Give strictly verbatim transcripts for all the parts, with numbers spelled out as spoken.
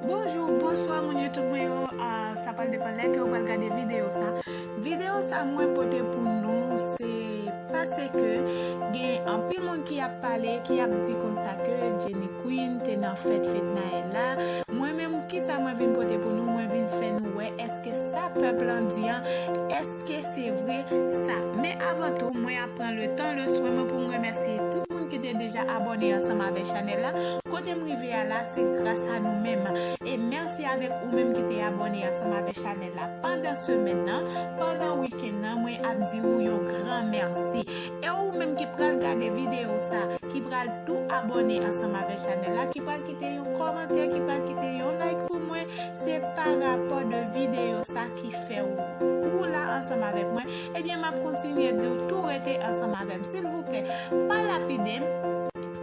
Bonjou, bonswa moun YouTube mwen yo. Ah, sa pral depann lè ke ou pral gade videyo sa. Videyo sa mwen pote pou nou se paske gen anpil moun ki ap pale, ki ap di konsa ke Jenny Queen te nan fèt Fednaelle la. Mwen menm, kisa mwen vin pote pou nou? Mwen vin fè nou wè èske sa pèp lan di an, èske se vre sa. Men avan tou, mwen ap pran le tan, le swen mwen pou m remèsye tout moun ki te deja abòne ansanm avèk chanèl la. Kote m rive a la, se gras a nou menm. E mèsi avèk ou menm ki te abòne ansanm avèk chanèl la pandan semèn nan, pandan wikenn nan, mwen ap di ou yon gran mèsi. E ou menm ki pral gade videyo sa, ki pral tou abòne ansanm avèk chanèl la, ki pral kite yon kòmantè, ki pral kite yon like pou mwen, se pa rapò de videyo sa ki fè ou, ou la ansanm avèk mwen. Ebyen, m ap kontinye di w tou rete ansanm avè m. Silvouplè, pa lapide m,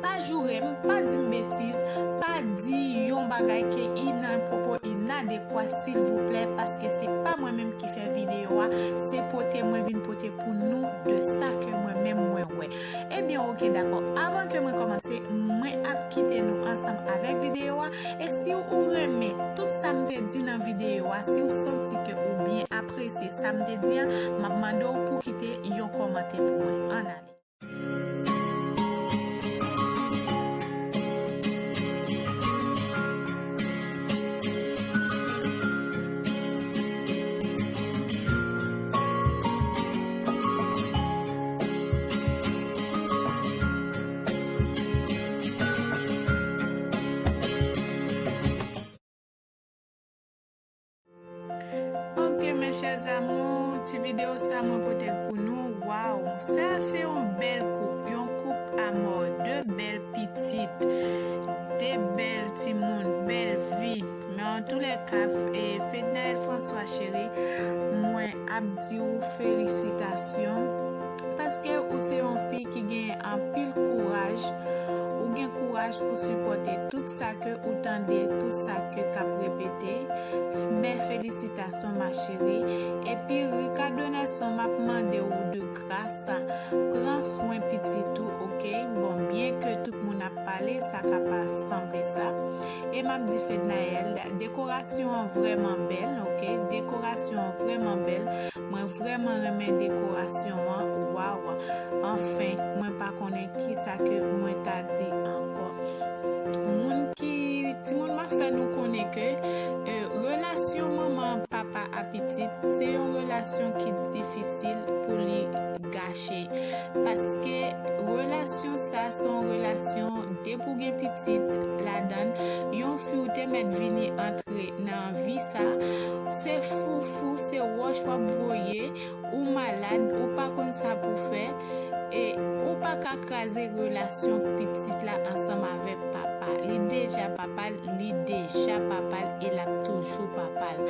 pa joure m, pa di m betiz, pa di yon bagay ke inapwopo, inadekwa, silvouplè, paske se pa mwen menm ki fè videyo a, se pote mwen vin pote pou nou de sa ke mwen menm mwen wè. Ebyen, oke, dakò. Avan ke mwen kòmanse, mwen ap kite nou ansanm avèk videyo a. E si ou renmen tout sa m te di nan videyo a, si ou santi ke ou byen apresye sa m te di an, m ap mande w pou kite yon kòmantè pou mwen. Ann ale. Ok, mes chers amours, ti videyo sa mwen pote l pou nou. Waw, sa se yon bèl koup, yon koup amò, de bèl pitit, de bèl timoun, bèl vi. Men an tou lè ka, Fednaelle François cheri, mwen ap di ou felisitasyon, paske ou se yon fi ki gen anpil kouraj, ou gen kouraj pou sipòte tout sa ke ou tande, tout sa ke k ap repete. Men felisitasyon, ma chérie. Epi Ricardo Nelson, m ap mande ou de gras, pran swen pitit ou, ok? Bon, byen ke tout moun ap pale, sa ka pa sanble sa. E m ap di Fednaelle, dekorasyon an vrèman bèl, ok? Dekorasyon an vrèman bèl. Mwen vrèman renmen dekorasyon an. Waw! Anfen, mwen pa konnen kisa ke mwen ta di ankò. Moun ki, timoun, m ap fè nou konnen ke, e, relasyon manman, papa a pitit, se yon relasyon ki difisil pou li gache. Paske relasyon sa, se yon relasyon, depi w gen pitit ladan l, yon fi w te mèt vini antre nan vi sa, se foufou, se wòch w ap voye, ou malad, ou pa konn sa pou fè, e ou pa ka kraze relasyon pitit la ansanm avèk papa. Li deja papa l, li deja papa l, e l ap toujou papa l.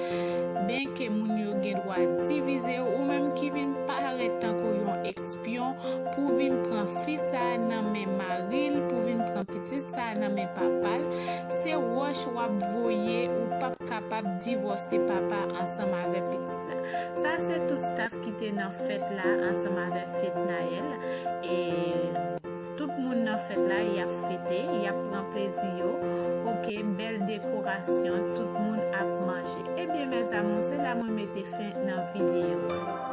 Byenke moun yo gen dwa divize w, ou menm ki vin parèt tankou yon espyon pou vin pran fi sa a nan men mari l, pou vin pran pitit sa a nan men papa l, se wòch w ap voye, ou p ap kapab divòse papa ansanm avèk pitit la. Sa se tout staff ki te nan fèt la ansanm avèk Fednaelle. E tout moun nan fèt la, y ap fete, y ap pran plezi yo. Ok, bèl dekorasyon, tout moun ap manje. Ebyen, mes amours, se la mwen mete fen nan videyo a.